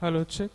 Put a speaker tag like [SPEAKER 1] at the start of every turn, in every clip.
[SPEAKER 1] Hello, check.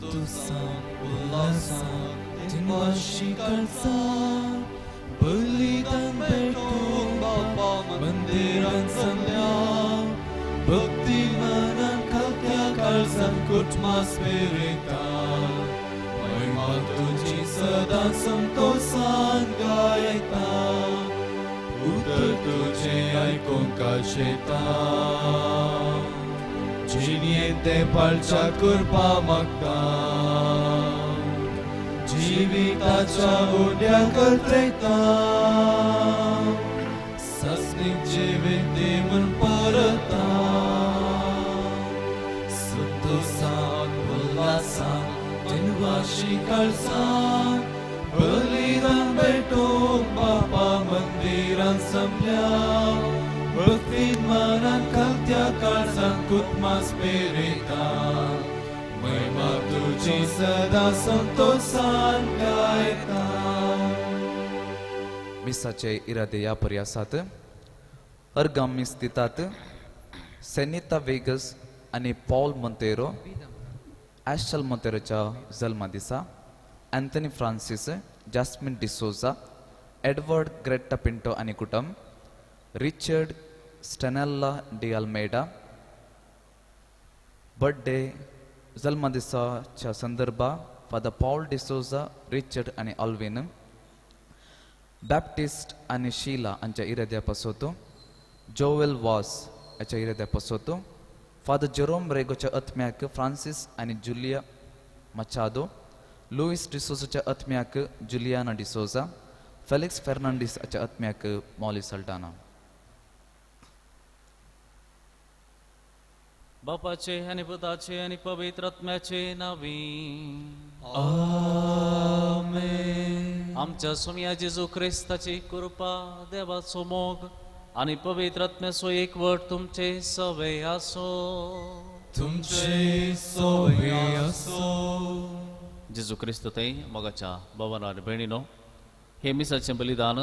[SPEAKER 1] संतोषान उल्हासान दिनवाशी काळजान बलिदान भेटोवंक बापा मंदिरान जमल्या भक्ती मनान खात्या काळजान कुटुंबास पेरयता महिमा तुजी सदां संतोषान गायता उतर तुजें आयकूंक आशेता जिणेंत तें पाळच्या कृपा मागता जिविताच्या उड्या कळयता सासणीक जिवीत दी म्हूण परता संतोषान उल्हासान दिनवाशी काळजान बलिदान भेटोवंक बापा मंदिरान जमल्या भक्तीन मनान खात्या काळजान कुटुंबास पेरयता महिमा तुजी सदां संतोषान गायता.
[SPEAKER 2] मिसाचे इरादे ह्या परी आसात. अर्गां मीस दितात सेनिता वेगस आनी पॉल मोंतेरो एशल मोंतेरोच्या जल्मा दिसा, Anthony Francis, Jasmine D'Souza, Edward Greta Pinto आनी कुटुंब, Richard Stanella de Almeida birthday जल्मा दिसाच्या संदर्भा फादर पॉल डिसोजा, रिचर्ड आनी ऑल्विन बॅप्टिस्ट आनी शीला हांच्या इराद्या पासत, जोवेल वास हाच्या इराद्या पासत, फादर जेरोम रेगोच्या आत्म्याक फ्रांसीस आनी जुलिया मचादो, लुईस डिसोजाच्या आत्म्याक जुलियाना डिसोजा, फेलिक्स फेर्नांडीस हाच्या आत्म्याक मॉली सल्टाना.
[SPEAKER 3] बापाचे आनी पुताचे आनी पवित्र आत्म्याचे नांवी
[SPEAKER 1] आमेन.
[SPEAKER 3] आमच्या सोम्या जेजू क्रिस्ताची कृपा, देवाचो मोग आनी पवित्र आत्म्याचो एकवट तुमचे सवे आसो.
[SPEAKER 1] तुमचे सवे आसो.
[SPEAKER 3] जेजू क्रिस्त थंय मोगाच्या भावानो आनी भयणीनो, हे मिसाचें बलिदान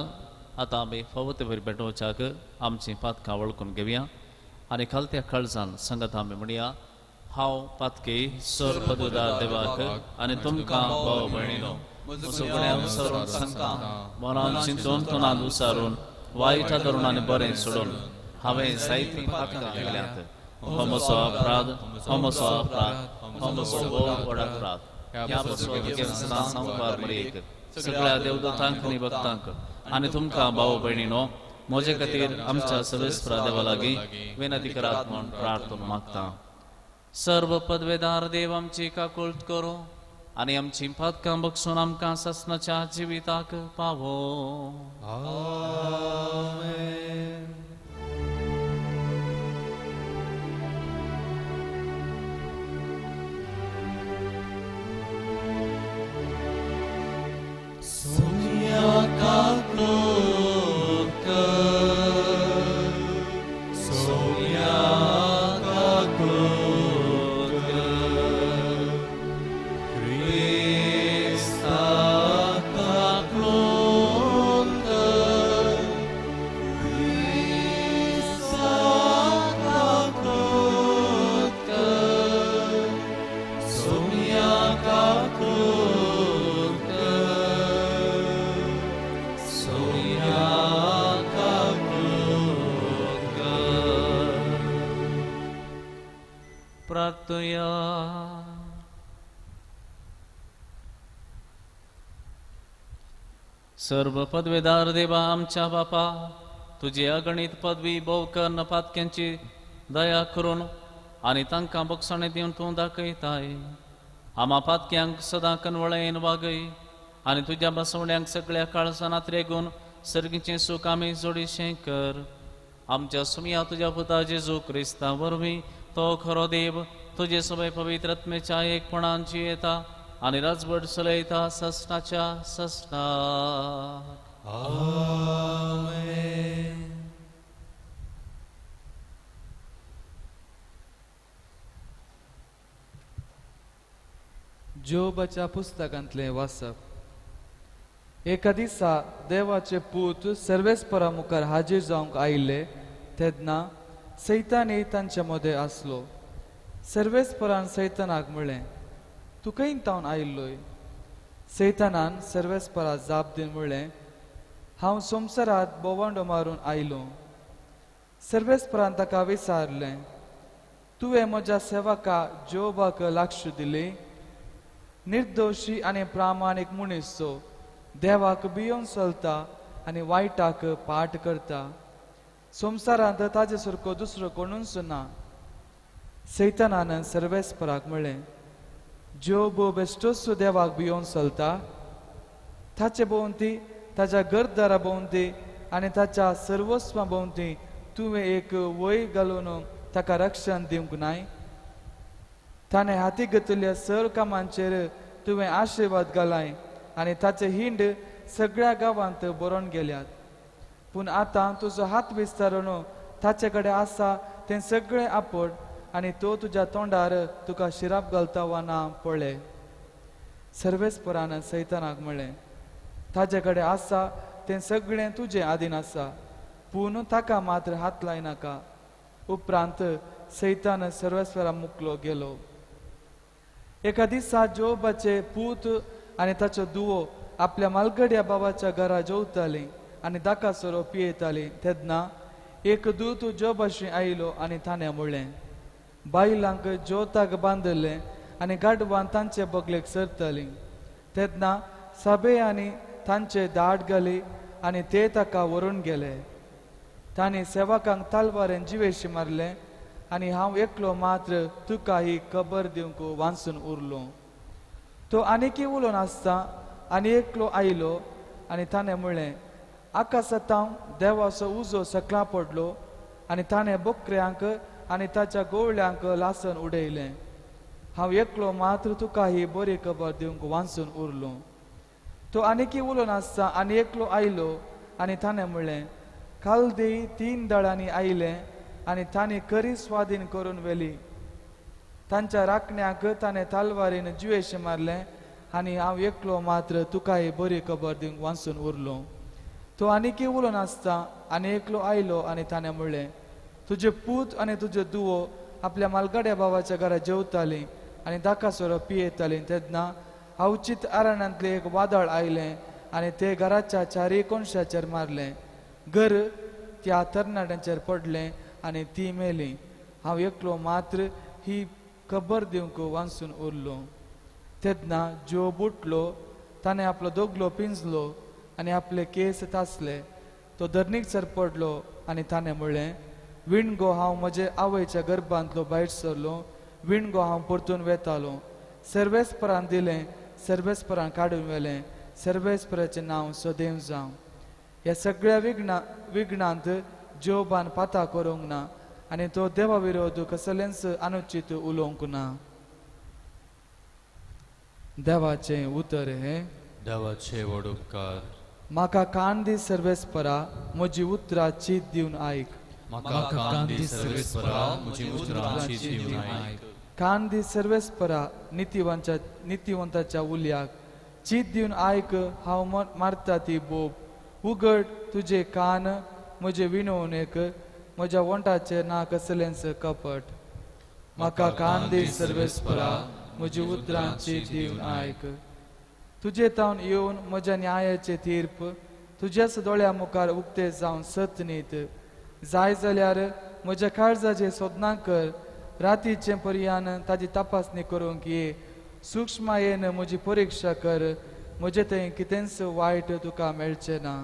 [SPEAKER 3] आतां आमी फावो ते वरी भेटोवच्याक आमचीं पातकां वळखून घेवया आनी खालत्या काळजान सांगत आमी म्हणया, हांव पातकी सर पदवीदार देवाक आनी तुमकां भाव भयणीनो सगळ्यांक सरून सांगता, मनान चिंतून तोंडान उसारून वायट धरून आनी बरें सोडून हांवें जायतीं पातकां केल्यांत. हो म्हजो अपराध, हो म्हजो अपराध, हो म्हजो भोव व्हड अपराध. ह्या पासून सदां संवसार मरेक सगळ्या देवदूतांक आनी भक्तांक आनी तुमकां भाव भयणीनो म्हजे खातीर आमच्या सर्वेस्परा देवा लागीं विनंती करात म्हूण प्रार्थना मागता. सर्व पदवेदार देव आमची काकुळट करूं आनी आमची पातकां बक्षून आमकां सासणाच्या जिविताक पावो.
[SPEAKER 1] आमेन. सोनिया काकुळट कर, सोनिया काकुळट कर, क्रिस्ता काकुळट कर, क्रिस्ता काकुळट कर, सोनिया काकुळट कर, सोनिया काकुळट कर.
[SPEAKER 3] प्रार्थया. सर्व पदवेदार देवा आमच्या बापा, तुजी अगणीत पदवी भोव कर्ण पातक्यांची दया करून आनी तांकां बक्षाणे दिवन तूं दाखयताय. आमा पातक्यांक सदां कनवळेन वागय आनी तुज्या बसवण्यांक सगळ्या काळजानात रेगून सर्गीचें सूख आमी जोडीशें कर. आमच्या सुमया तुज्या पुता जेजू क्रिस्ता वरवीं तो खरो देव तुजे सबै पवित्र आत्म्याच्या एकपणान जियेता आनी राजवट चलयता ससनाच्या ससनाक.
[SPEAKER 1] आमेन.
[SPEAKER 4] जोबाच्या पुस्तकांतलें वाचप. एका दिसा देवाचे पूत सर्वेस्परा मुखार हाजीर जावंक आयिल्ले तेन्ना सैतानय तांचे मदें आसलो. सर्वेस्परान सैतानाक म्हळें, तूं खंय तावन आयिल्लोय? सैतानान सर्वेस्परा जाप दिवन म्हणलें, हांव संवसारांत भोंवंडो मारून आयलो. सर्वेस्परान ताका विचारलें, तुवें म्हज्या सेवका जोबाक लक्ष दिली? निर्दोशी आनी प्रामाणीक मनीस तो, देवाक भियोवन चलता आनी वायटाक पाठ करता. संवसारांत ताजे सारको दुसरो कोणूच ना. सैतानान सर्वेस्पराक म्हणलें, जोब बेश्टोच देवाक भियोवन चलता. ताचे भोंवती, ताच्या घरदारा भोंवती आनी ताच्या सर्वस्वा भोंवती तुवें एक वय घालून ताका रक्षण दिवंक नाय. ताणें हाती घेतिल्ल्या सर कामांचेर तुवें आशिर्वाद घालाय आनी ताचे हिंड सगळ्या गांवांत बरोवन गेल्यात. पूण आतां तुजो हात विस्तारून ताचे कडेन आसा तें सगळें आपड आनी तो तुज्या तोंडार तुका शिराप घालता वा ना पळय. सर्वेस्परान सैतानाक म्हणलें, ताजे कडेन आसा तें सगळें तुजें आदीन आसा, पूण ताका मात्र हात लायनाका. उपरांत सैतान सर्वेस्परा मुकलो गेलो. एका दिसा जोबाचे पूत आनी ताचो दुवो आपल्या मालगड्या बाबाच्या घरा जेवतालीं आनी दाका सोरो पियेतालीं. तेन्ना एक दूत जोबाशी आयलो आनी ताणें म्हणलें, बायलांक जोताक बांदिल्लें आनी गाडवान तांचे बगलेक सरतालीं. तेन्ना सभेयांनी तांचे दाट घाली आनी ते ताका व्हरून गेले. तांणी सेवकांक तलवारेन जिवेशी मारलें आनी हांव एकलो मात्र तुका ही खबर दिवंक वांचून उरलो. तो आनीकय उलोवन आसता आनी एकलो आयलो आनी ताणें म्हणलें, आकाशांत देवाचो उजो सकला पडलो आनी ताणें बकऱ्यांक आनी ताच्या गोवळ्यांक लासन उडयलें. हांव एकलो मात्र तुका ही बरी खबर दिवंक वांचून उरलो. तो आनीकय उलोवन आसता आनी एकलो आयलो आनी ताणें म्हणलें, कालदी 3 दळांनी आयले आनी तांणी करी स्वाधीन करून व्हेली. तांच्या राखण्याक ताणें तलवारीन जिवेशें मारलें आनी हांव एकलो मात्र तुका ही बरी खबर दिवंक वांचून उरलो. तो आनीकय उलोवन आसता आनी एकलो आयलो आनी ताणें म्हणलें, तुजे पूत आनी तुज्यो दुवो आपल्या मालगड्या बाबाच्या घरा जेवतालीं आनी दाका सोरो पियेतालीं. तेन्ना अवचीत अरण्यांतलें एक वादळ आयलें आनी ते घराच्या चारय कोनशाचेर मारलें. घर त्या तरणाट्यांचेर पडलें आनी ती मेली. हांव एकलो मात्र ही खबर दिवंक वांचून उरलो. तेन्ना जोब उठलो, ताणें आपलो दोगलो पिंजलो आनी आपले केस तासले. तो धरणीक सर पडलो आनी ताणें म्हणलें, विणगो हांव म्हजे आवयच्या गर्भांतलो भायर सरलो, विणगो हांव परतून वेतालो. सर्वेस्परान दिलें, सर्वेस्परान काडून व्हेलें, सर्वेस्पराचें नांव सदैव जावं. ह्या सगळ्या विघ्नांत जोबान पाता करूंक ना आनी तो देवा विरोध कसलेंच अनुचीत उलोवंक ना. देवाचें उतर हें.
[SPEAKER 1] देवाचे व्हड उपकार.
[SPEAKER 4] म्हाका कान दी सर्वेस्परा, म्हजी उतरां चीत दिवन आयक.
[SPEAKER 1] म्हाका कान दी सर्वेस्परा, म्हजी उतरां चीत दिवन आयक.
[SPEAKER 4] कान दी सर्वेस्परा नितिवंताच्या उल्याक, चीत दिवन आयक. हांव मारता ती बोब. उगड तुजे कान म्हजे विनवणेक, म्हज्या वंटाचेर ना कसलेंच कपट. म्हाका कान दी सर्वेस्परा, म्हजी उतरां चीत दिवन आयक. तुजे तावन येवन म्हज्या न्यायाचे तीर्प तुज्याच दोळ्या मुखार उक्ते जावन सत नीत. जाय जाल्यार म्हज्या काळजाचे सोदना कर, रातीचें पर्यान ताजी तपासणी करूंक ये. सूक्ष्मायेन म्हजी परिक्षा कर, म्हजें थंय कितेंच वायट तुका मेळचें ना.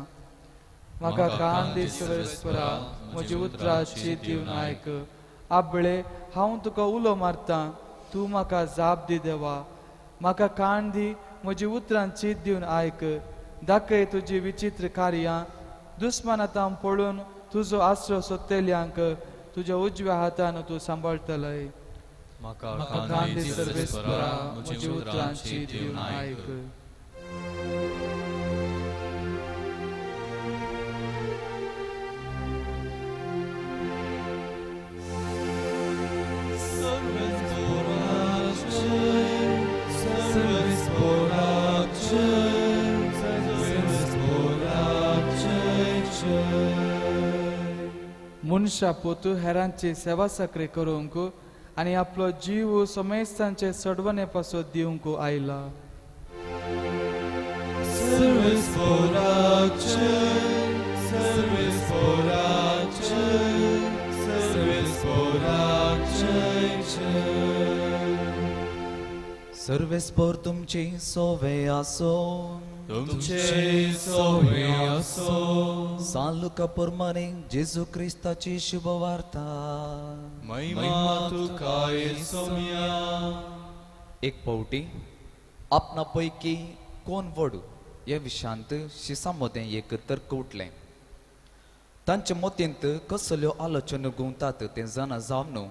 [SPEAKER 4] म्हाका कान दी सर्वेस्परा, म्हजी उतरां चीत दिवन आयक. आबळे हांव तुका उलो मारतां, तूं म्हाका जाप दी देवा. म्हाका कान दी, म्हजी उतरां चीत दिवन आयक. दाखय तुजी विचित्र कार्यां, दुस्मानांत पळोवन तुजो आसरो सोदतल्यांक तुज्या उजव्या हातान तूं सांबाळटलय.
[SPEAKER 1] म्हाका कान दी सर्वेस्परा, म्हजी उतरां चीत दिवन आयक.
[SPEAKER 4] मनशा पोतू हेरांची सेवा सक्री करूंक आनी आपलो जीव समेस्तांचे सडवणे पासत दिवंक आयला.
[SPEAKER 2] सर्वेस्पोर तुमची सोवे आसो,
[SPEAKER 1] तुमचे सोवे आसो.
[SPEAKER 2] सान लुका प्रमाणे जेजू क्रिस्ताची शुभवार्ता.
[SPEAKER 1] महिमा तुका येसोम्या.
[SPEAKER 2] एक पावटी आपणा पैकी कोण व्हड ह्या विशयांत शिसा मदें एक तर्क उठलें. तांच्या मतींत कसल्यो आलोचना घुंवतात तें जाणा जावन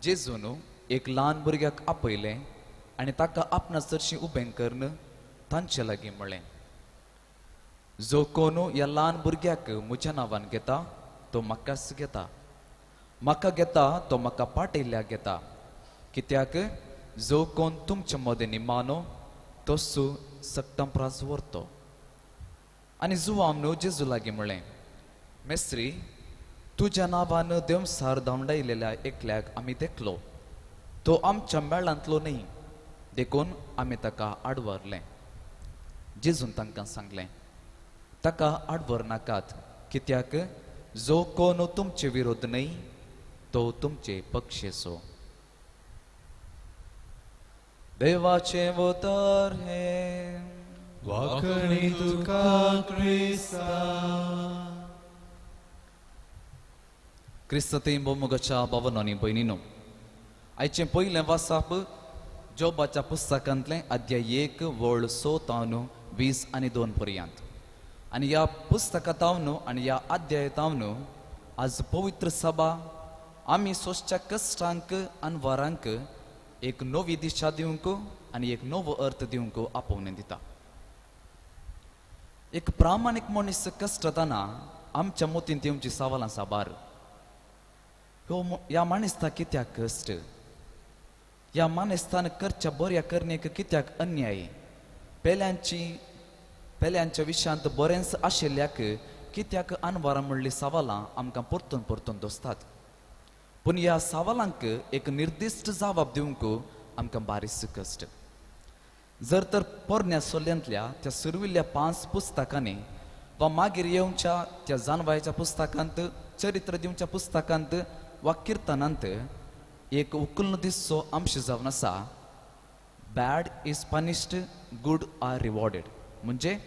[SPEAKER 2] जेजून एक ल्हान भुरग्याक आपयलें आनी ताका आपणा सरशीं उबें करून तांचे लागीं म्हळें, जो कोण ह्या ल्हान भुरग्याक म्हज्या नांवान घेता तो म्हाकाच घेता, म्हाका घेता तो म्हाका पाटयल्ल्याक घेता. कित्याक जो कोण तुमच्या मदें निमानो तोसो सक्तां प्रास व्हरतो. आनी जुवाम जेजू लागीं म्हळें, मेस्त्री, तुज्या नांवान देंवसार धांवडायलेल्या एकल्याक आमी देखलो, तो आमच्या मेळांतलो न्ही, देखून आमी ताका आडवरलें. जेजून तांकां सांगलें, ताका आडवर नाकात, कित्याक जो कोण तुमचे विरोध न्ही तो तुमचे पक्षेचो. देवाचें उतर हें.
[SPEAKER 1] वाखणी तुका क्रिस्ता.
[SPEAKER 2] क्रिस्त थंय भोवमोगाच्या भावानो आनी भयणीनो, आयचें पयलें वाचप जोबाच्या पुस्तकांतलें अध्याय 1 वळ 6 तावन 20 आनी 2 पर्यंत. आनी ह्या पुस्तका तावन आनी ह्या अध्याय तावन आज पवित्र सभा आमी सोंसच्या कश्टांक आनी वारांक एक नवी दिशा दिवंक आनी एक नवो अर्थ दिवंक आपोवणें दिता. एक प्रामाणीक मनीस कश्टताना आमच्या मतींत येवची सवालां साबार. ह्या माणिस्ता कित्याक कश्ट, ह्या मानेस्तान करच्या बऱ्या करणेक कित्याक अन्याय, पेल्यांच्या विशयांत बरेंच आशिल्ल्याक कित्याक अनवारां म्हणली सवालां आमकां परतून परतून दोसतात. पूण ह्या सवालांक एक निर्दिश्ट जबाब दिवंक आमकां बारीस कश्ट. जर तर पोरण्या सोल्यांतल्या त्या सुरविल्ल्या 5 पुस्तकांनी वा मागीर येवच्या त्या जानवायच्या पुस्तकांत, चरित्र दिवच्या पुस्तकांत वा किर्तनांत एक उकलून दिसचो अंश जावन आसा, bad is punished, good are rewarded. म्हणजे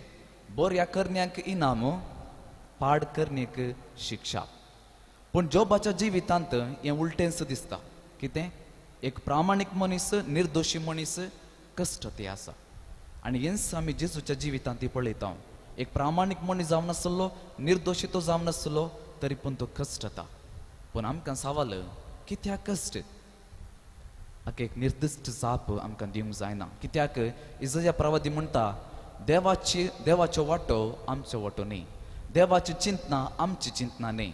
[SPEAKER 2] बऱ्या करण्यांक इनाम, पाड करणेक शिक्षा. पूण जोबाच्या जिवितांत हें उलटेंच दिसता. कितें? एक प्रामाणीक मनीस, निर्दोशी मनीस कश्ट ते आसा. आनी हेंच आमी जेजूच्या जिवितांत ती पळयता. एक प्रामाणीक मनीस जावन आसलो, निर्दोशी तो जावन आसलो, तरी पूण तो कश्टता. पूण आमकां सवाल कित्याक कश्ट, हाका एक निर्दिश्ट जाप आमकां दिवंक जायना. कित्याक इजया प्रवादी म्हणटा, देवाचो वांटो आमचो वांटो न्ही, देवाची चिंतना आमची चिंतना न्ही.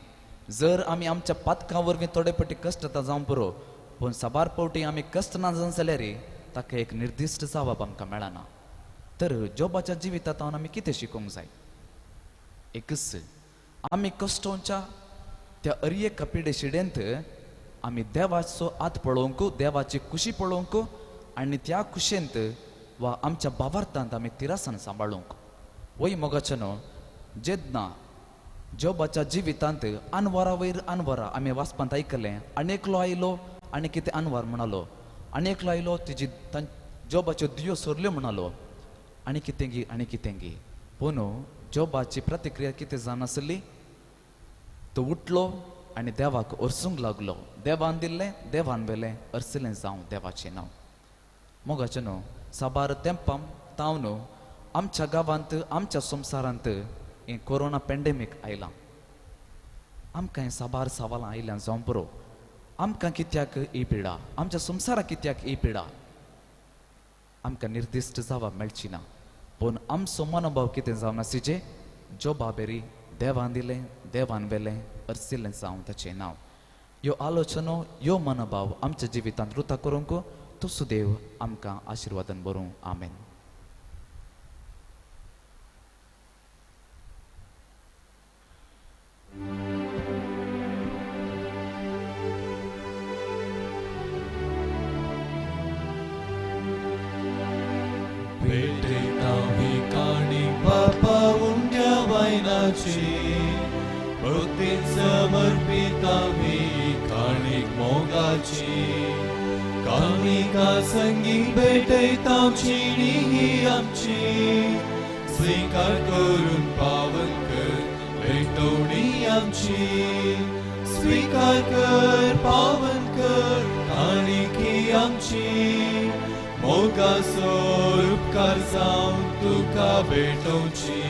[SPEAKER 2] जर आमी आमच्या पातकां वरवीं थोडे फावटी कश्टता जावं पुरो, पूण साबार फावटी आमी कश्ट ना जावन जाल्यार ताका एक निर्दिश्ट जबाब आमकां मेळना. तर जोबाच्या जिवितांत आमी कितें शिकूंक जाय? एकच, आमी कश्टोंच्या त्या अरयेका पिडेशिडेंत आमी देवाचो हात पळोवंक, देवाची खुशी पळोवंक आनी त्या खुशेंत वा आमच्या भावार्थांत आमी तिरासान सांबाळूंक. वय मोगाचें न्हू, जेन्ना जोबाच्या जिवितांत अनवरा वयर अनवरा आमी वाचपांत आयकलें, आनी एकलो आयलो आनी कितें अनवर म्हणालो, आनी एकलो आयलो तिजी जोबाच्यो दियो सोरल्यो म्हणालो, आनी कितें गी आनी कितें गी. पूण जोबाची प्रतिक्रिया कितें जाणासली? तो उठलो आनी देवाक अरसूंक लागलो. देवान दिल्लें देवान वेलें, अरसलें जावं देवाचें नांव. मोगाचें न्हू, साबार तेंपां तावन आमच्या गांवांत, आमच्या संवसारांत हें कोरोना पेंडेमीक आयलां. आमकां हें साबार सवालां आयल्यान जावं पुरो. आमकां कित्याक ही पिडा, आमच्या संवसाराक कित्याक ही पिडा? आमकां निर्दिश्ट जबाब मेळची ना. पूण आमचो मनोभाव कितें जावन आशिजे? जोबा बेरी देवान दिलें देवान वेलें, अरसिल्लें जावं ताचें नांव. ह्यो आलोचनो, ह्यो मनोभाव आमच्या जिवितांत रुता करूंक तो सुदेव आमकां आशिर्वादान बरूं. आमेन.
[SPEAKER 1] मोगाची भक्तीन समर्पितामी काणीक मोगाची काणिका संगी भेटयता जिणी ही आमची स्वीकार करून पावन कर भेटवणी आमची स्वीकार कर पावन कर काणीक ही आमची मोगाचो उपकार जावन तुका भेटोवची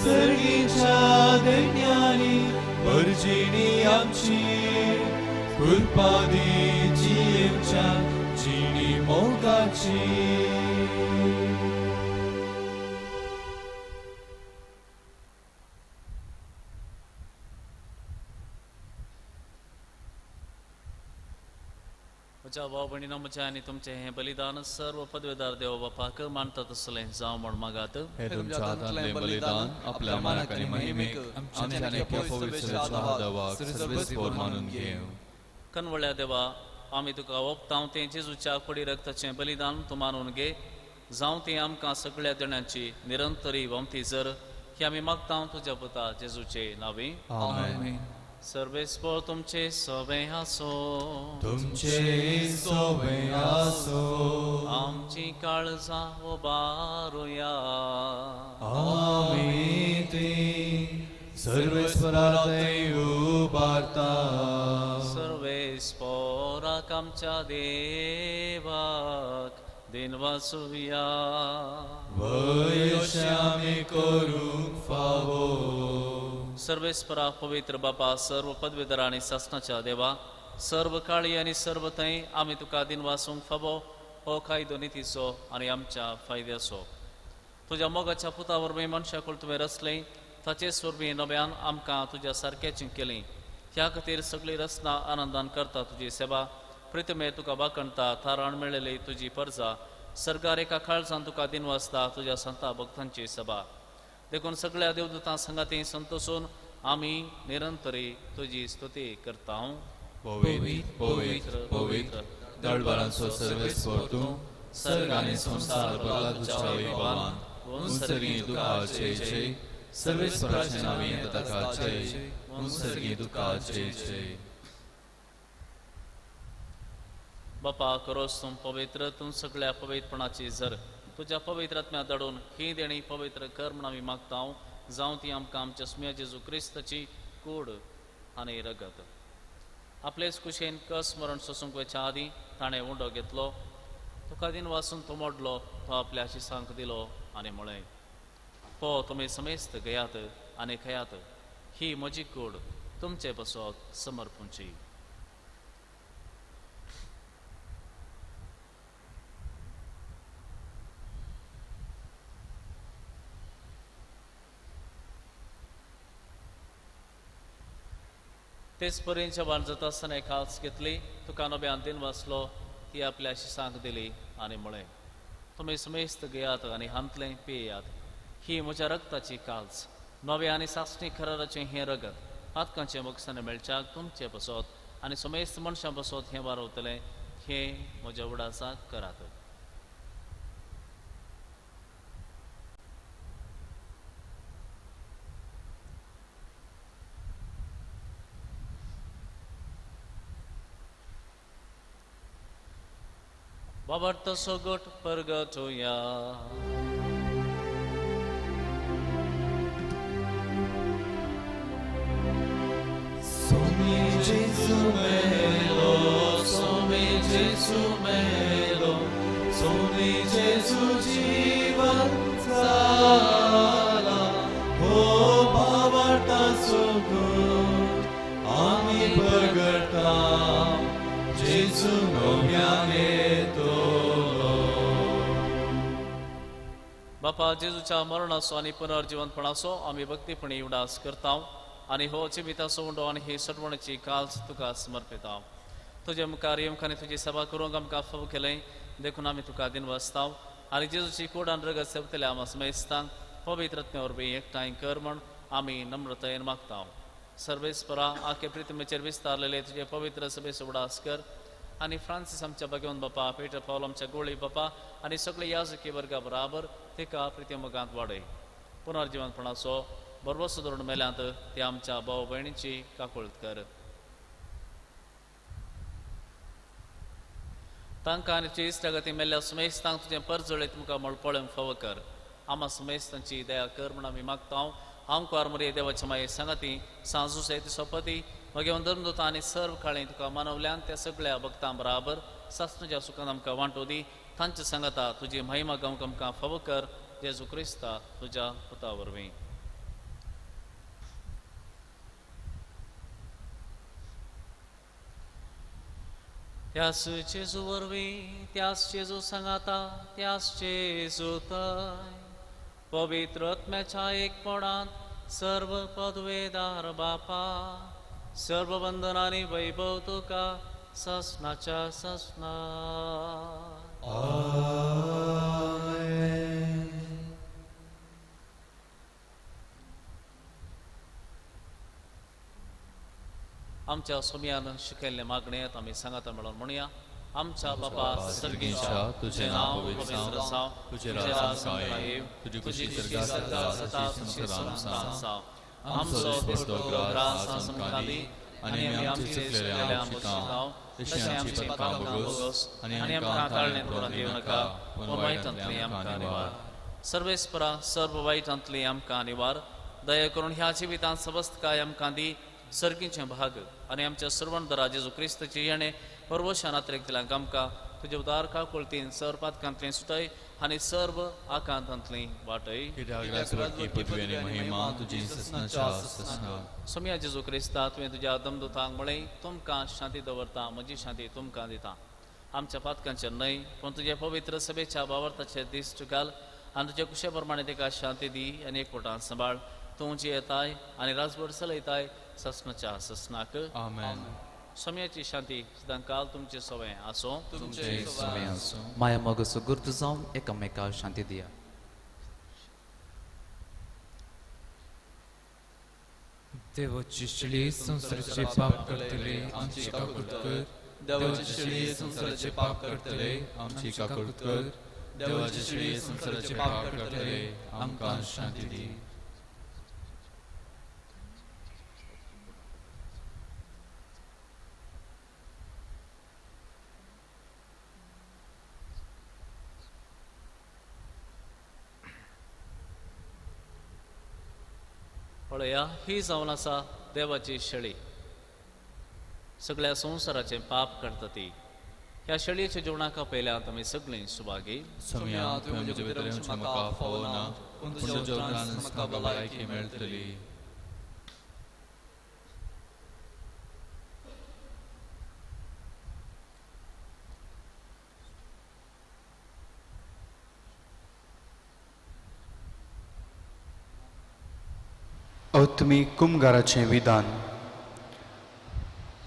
[SPEAKER 1] सर्गीच्या देण्यांनी भरजिणी आमची कृपा दी जियेवच्या जिणी मोगाची.
[SPEAKER 3] म्हज्या भाव भयणीनो, म्हजें आनी तुमचें हें बलिदान सर्व पदवेदार देव बापाक मानता तसलें जावं म्हूण मागात.
[SPEAKER 1] हे तुमच्या हातांतलें बलिदान आपल्या मानाक आनी महिमेक आमच्या आनी पवित्र देवाक सर्वेस्पोर मानून घेवं.
[SPEAKER 3] कनवळ्या देवा, आमी तुका ओपतांव तें जेजूच्या कुडी रक्ताचें बलिदान तूं मानून घे, जावं तें आमकां सगळ्या देण्यांची निरंतरी वमती जर ही आमी मागतांव तुज्या पुता जेजूचे नांवी.
[SPEAKER 1] आमेन.
[SPEAKER 3] सर्वेस्पोर तुमचे सवे आसो,
[SPEAKER 1] तुमचे सवे आसो.
[SPEAKER 3] आमची काळजां उबारुया.
[SPEAKER 1] आमी ती सर्वेस्परा थंय उबारता.
[SPEAKER 3] सर्वेस्पोराक आमच्या देवाक दिनवासुया.
[SPEAKER 1] वयशे आमी करूंक फावो.
[SPEAKER 3] सर्वेस्परा पवित्र बापा, सर्व पदवेदार आनी सासणाच्या देवा, सर्व काळी आनी सर्व थंय आमी तुका दिनवासूंक फावो हो कायदो नितीचो आनी आमच्या फायद्याचो. तुज्या मोगाच्या पुता वरवीं मनशाकूळ तुवें रचलें, ताचेच वरवीं नव्यान आमकां तुज्या सारक्याचीं केलीं. ह्या खातीर सगळी रचना आनंदान करता तुजी सेवा, प्रितमे तुका वाखणता, थाराण मेळिल्ली तुजी परजा, सरकार एका काळजान तुका दिनवासता तुज्या संता भक्तांची सभा. देखून सगळ्या देवदूतां संगाती संतोसून आमी निरंतरी तुजी स्तुती करता.
[SPEAKER 1] पवित्र पवित्र पवित्र दळबरांचो सर्वेस्पोर तूं, सर्ग आनी संवसार भरला तुज्या वैभवान. उंसर्गी तुका जय जय, सर्वेस्पराचे नांवी येता ताका जय, उंसर्गी तुका जय जय.
[SPEAKER 3] बापा, करोस तूं पवित्र, तूं सगळ्या पवित्रपणाची जर तुज्या पवित्र आत्म्या धाडून ही देणी पवित्र कर म्हूण आमी मागता. जावं ती आमकां आमच्या सुम्या जेजू क्रिस्ताची कूड आनी रगत. आपलेच कुशेन कस मरण सोसूंक वयच्या आदीं ताणें उंडो घेतलो, तुका दिन वासून तो मोडलो, तो आपल्या शिसांक दिलो आनी म्हळें, पो तुमी समेस्त घेयात आनी खेयात, ही म्हजी कूड तुमचे पासत समर्पूंची. तेच परीन जेवण जाता आसतना एक काल्स घेतली, तुका नव्यान दिन वाचलो, ती आपल्या शिसांक दिली आनी म्हळें, तुमी समेस्त घेयात आनी हांतलें पियेयात, ही म्हज्या रक्ताची काल्स, नव्या आनी सासणी कराराचें हें रगत, पातकांचें बक्षां मेळच्याक तुमचे पासत आनी समेस्त मनशां पासत हें वारवतलें, हें म्हज्या उडासाक करात. बाबर्त सोगट परगटोया.
[SPEAKER 1] Somi Gesù melo, Somi Gesù melo, Somi Gesù जीवन जाला, हो बाबर्ता सोगट आमी परगटा, जेजू नव्यान येतलो.
[SPEAKER 3] बापा, जेजूच्या मरणाचो आनी पुनर्जिवंतपणाचो आमी भक्तीपणी उडास करता आनी हो जिविताचो उंडो आनी ही सटवणीची काल्स तुका समर्पिता. तुजे मुखार येवंक आनी तुजी सेवा करूंक आमकां फावो केलें, देखून आमी तुका दिनवासता आनी जेजूची कूड आनी रगत सेवतल्या आमा समेस्तांक पवित्र आत्म्या वरवीं एकठांय कर म्हूण आमी नम्रतायेन मागता. सर्वेस्परा, आखे प्रितमेचेर विस्तारलेले तुजे पवित्र सभेचो उडास कर आनी फ्रांसीस आमच्या भगवंत बापा, पेटर पावल आमच्या गोळी बापा आनी सगळे याजकी वर्गा बराबर तिका प्रिती मोगांत वाडय. पुनर्जिवंतपणाचो बरबसो धरून मेल्यांत ते आमच्या भाव भयणीची काकुळत कर. तांकां आनी तुजे इश्टागती मेल्ल्या सुमेस्तांक तुजें परजळीत तुमकां म्हळ पळोवंक फावो कर. आमा सुमेस्तांची दया कर म्हूण आमी मागता. आमकां मरे देवाच्या माये सांगाती सांजू सोपती मगे धर्मदूत आनी सर्व काळें तुका मानवल्यान त्या सगळ्या भक्तां बराबर सासणाच्या सुखान आमकां वांटो दी. तांचे सांगाता तुजी महिमा गावंक आमकां फावो कर. जेजू क्रिस्ता तुज्या पुता वरवीं. त्यास जेजू वरवीं, त्यास जेजू सांगाता, त्यास जेजू थंय पवित्र आत्म्याच्या एकपणांत सर्व पदवेदार बापा सर्व वंदनांनी वैभव तुका ससनाच्या ससना. आमच्या सोम्यान शिकयल्ले मागणेंत आमी सांगाता मेळोवन म्हणया. आमच्या बापा सर्गीच्या
[SPEAKER 1] तुझे नाव पवित्र जावं, तुझे राज येवं, तुजी खुशी स्वर्गात जाता तशी संवसारांत जावं.
[SPEAKER 3] आमचो दिसपट्टो ग्रास आमकां दी आनी आमी आमचे चुकलेले आमकां तशें आमची पापां भोगोस आनी आमकां ताळणेंत पडून दिवं नाका, पूण वायटांतली आमकां निवार. सर्वेस्परा सर्व वायटांतली आमकां निवार. दया करून ह्या जिवितांत सवस्तकाय आमकां दी. सर्गीचें भाग आनी आमच्या सर्वंदरा जेजू क्रिस्ताचे येणें परवशान अतिरेक दिलांक आमकां तुजे उदार काकुळतीन सर्व पातकांतलीं सुटय आनी सर्व आकांतांतलीं वाटय. सोम्या जेजू क्रिस्ता तुवें तुज्या दमदुतांक म्हळें तुमकां शांती दवरता, म्हजी शांती तुमकां दिता. आमच्या पातकांचेर न्हय पूण तुज्या पवित्र सभेच्या भावार्थाचेर दिश्ट घाल आनी तुज्या कुशे प्रमाणे ताका शांती दी आनी एकवटान सांबाळ. तूं जी येताय आनी राजभर चलयताय ससनाच्या ससनाक.
[SPEAKER 1] आमेन.
[SPEAKER 3] सोम्याची शांती सदां काल तुमचे सवय आसूं.
[SPEAKER 2] माया मोग सुगूर्त जावन एकामेका शांती दिया.
[SPEAKER 5] देवाची शिळी संवसाराचे पाप करतले आमची काकूट कर.
[SPEAKER 1] देवाची शिळी संवसाराचे पाप करतले आमची काकूट कर. देवाची शिळी संवसाराचे पाप करतले आमकां शांती दी.
[SPEAKER 3] पळया ही जावन आसा देवाची शेळी, सगळ्या संवसाराचें पाप करता ती. ह्या शेळयेच्या जेवणाक पयल्यात आमी सगळीं सुभागी.
[SPEAKER 1] सोम्या तुवें म्हजे भितर येवचें म्हाका फावो ना, पूण तुज्या उपरांत म्हाका भलायकी मेळटली.
[SPEAKER 6] आत्मीक कुमगाराचें विधान.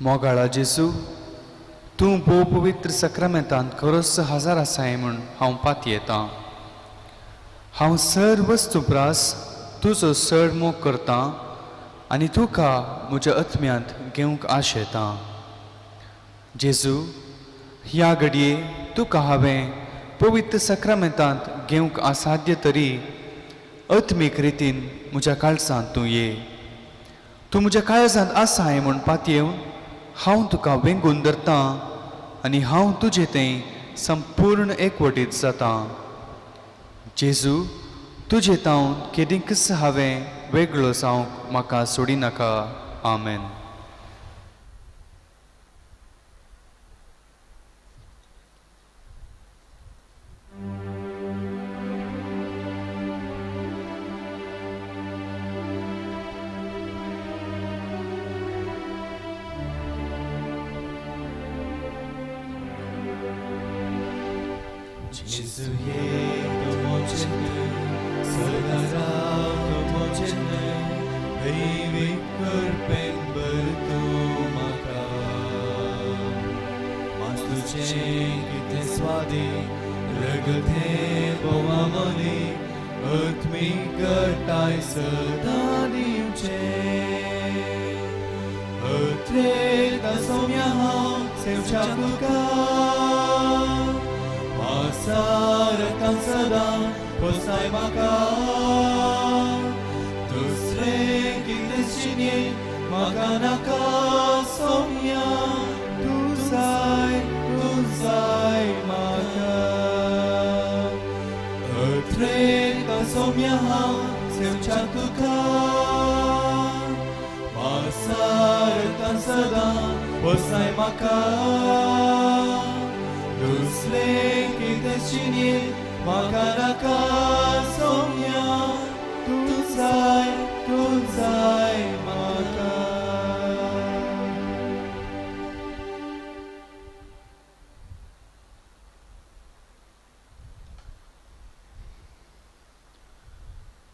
[SPEAKER 6] मोगाळा जेजू, तूं भोव पवित्र सक्रामेंतांत खरोच हजार आसाय म्हूण हांव पातयेतां. हांव सर्व वस्तू प्रास तुजो चड मोग करतां आनी तुका म्हज्या आत्म्यांत घेवंक आशेतां. जेजू, ह्या घडये तुका हांवें पवित्र सक्रामेंतांत घेवंक असाध्य तरी आत्मीक रितीन म्हज्या काळजांत तूं ये. तूं म्हज्या काळजांत आसाय म्हूण पातयेवन हांव तुका वेंगून धरतां आनी हांव तुजे थंय संपूर्ण एकवटीत जातां. जेजू, तुजे तावन केदींकच हांवें वेगळो जावंक म्हाका सोडिनाका. आमेन.
[SPEAKER 1] दुसरे जिणेंत म्हाका नाका सोम्या, तूं जाय तूं जाय म्हाका. अथ्रेता सोम्या हांव सेवच्या तुका, मासारता सदां बसाय म्हाका. दुसरें कितें जिणेंत म्हाका नाका सोम्या, तूं जाय तूं जाय म्हाका.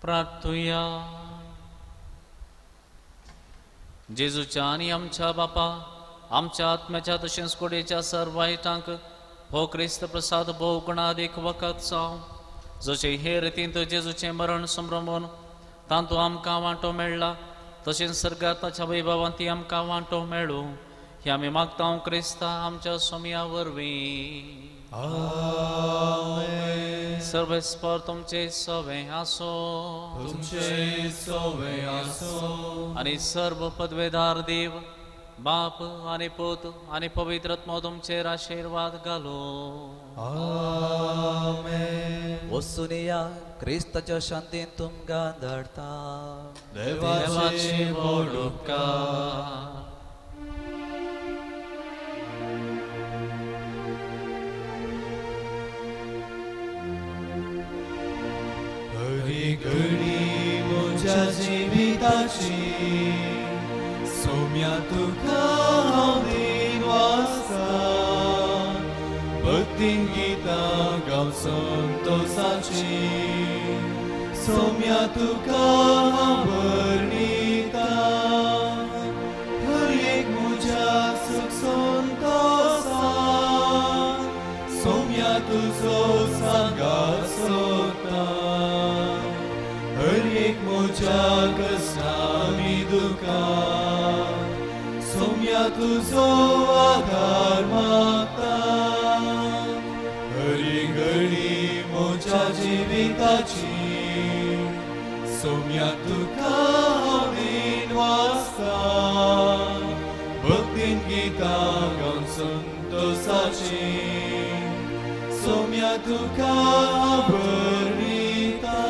[SPEAKER 3] प्रार्थुया. जेजूच्या आनी आमच्या बापा आमच्या आत्म्याच्या तशेंच कुडीच्या सर्व वायटांक हो क्रिस्त प्रसाद भोव गुणादीक वखद जावं, जशें हे रितींत जेजूचें मरण संभ्रमून तातूंत आमकां वांटो मेळ्ळा, तशेंच सर्गात ताच्या वैभवांत ती आमकां वांटो मेळूं, हे आमी मागता क्रिस्ता आमच्या सोम्या वरवीं.
[SPEAKER 1] आमेन.
[SPEAKER 3] सर्वेस्पर तुमचे सवे आसो,
[SPEAKER 1] तुमचे सवे आसो.
[SPEAKER 3] आनी सर्व पदवेदार देव बाप आनी पूत आनी पवित्र आत्मो तुमचेर आशिर्वाद घालो.
[SPEAKER 1] आमेन.
[SPEAKER 2] वसुनिया क्रिस्ताच्या शांतीन तुमकां धाडटा.
[SPEAKER 1] देवाची व्हड उपकार. हरी घडी म्हज्या जिविताची सोम्या तुका हांव दीन वाचता, भक्तीन गितां गावन संतोसाची सोम्या तुका हांव वर्णिता. हर एक म्हज्या सुख संतोसान सोम्या तुजो सांगात सोदता, हर एक म्हज्या कश्टांनी दुखान सोम्या तुजो आदार मागता. हरी घडी म्हज्या जिविताची सोम्या तुका हांव दीन वाचता, भक्तीन गितां गावन संतोसाची सोम्या तुका हांव वर्णिता.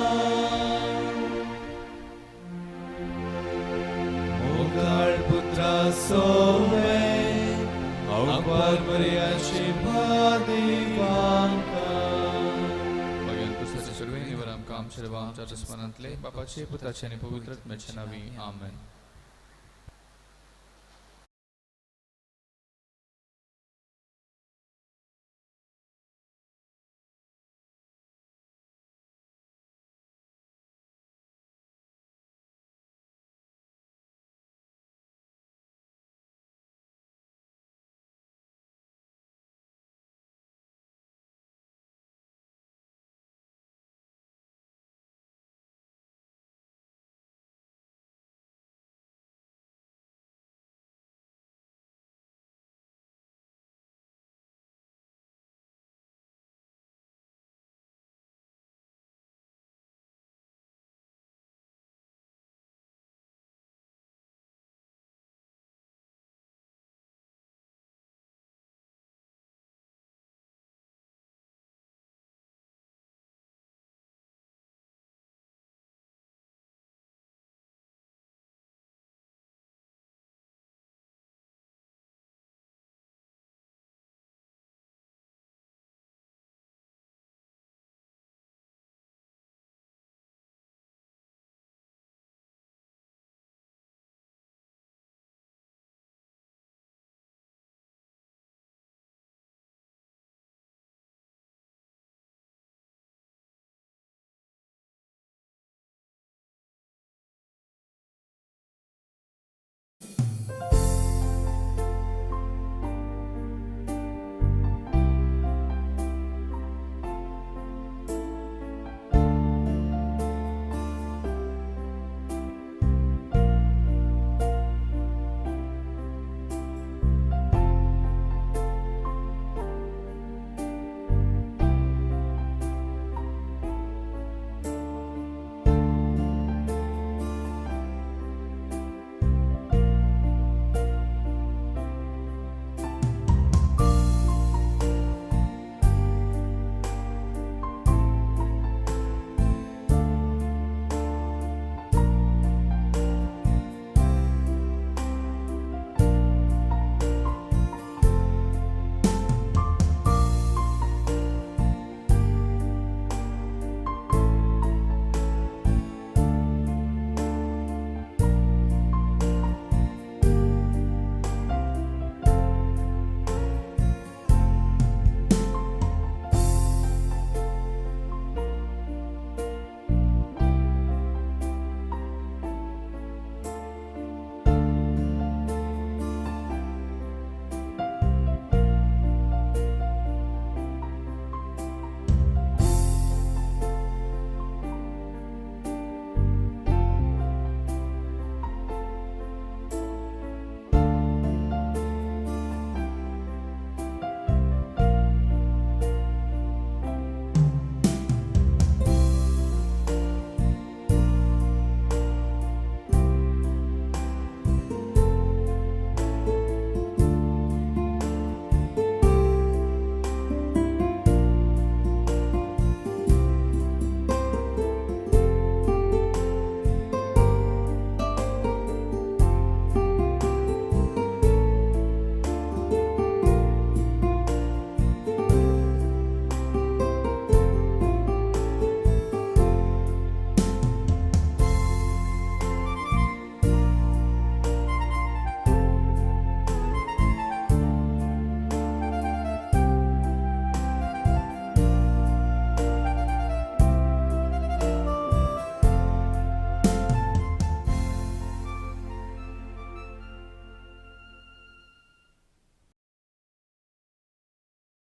[SPEAKER 1] मोगाळ पुत्रा सोवे आंकवार मरियाची पादिवांका.
[SPEAKER 5] भगवान पुस्तकाचे सुरवे निवर आमकां आमच्या देवा आमच्या दुस्मानांतले बापाचे पुत्राचे आनी पवित्र आत्म्याचे नांवी. आमेन.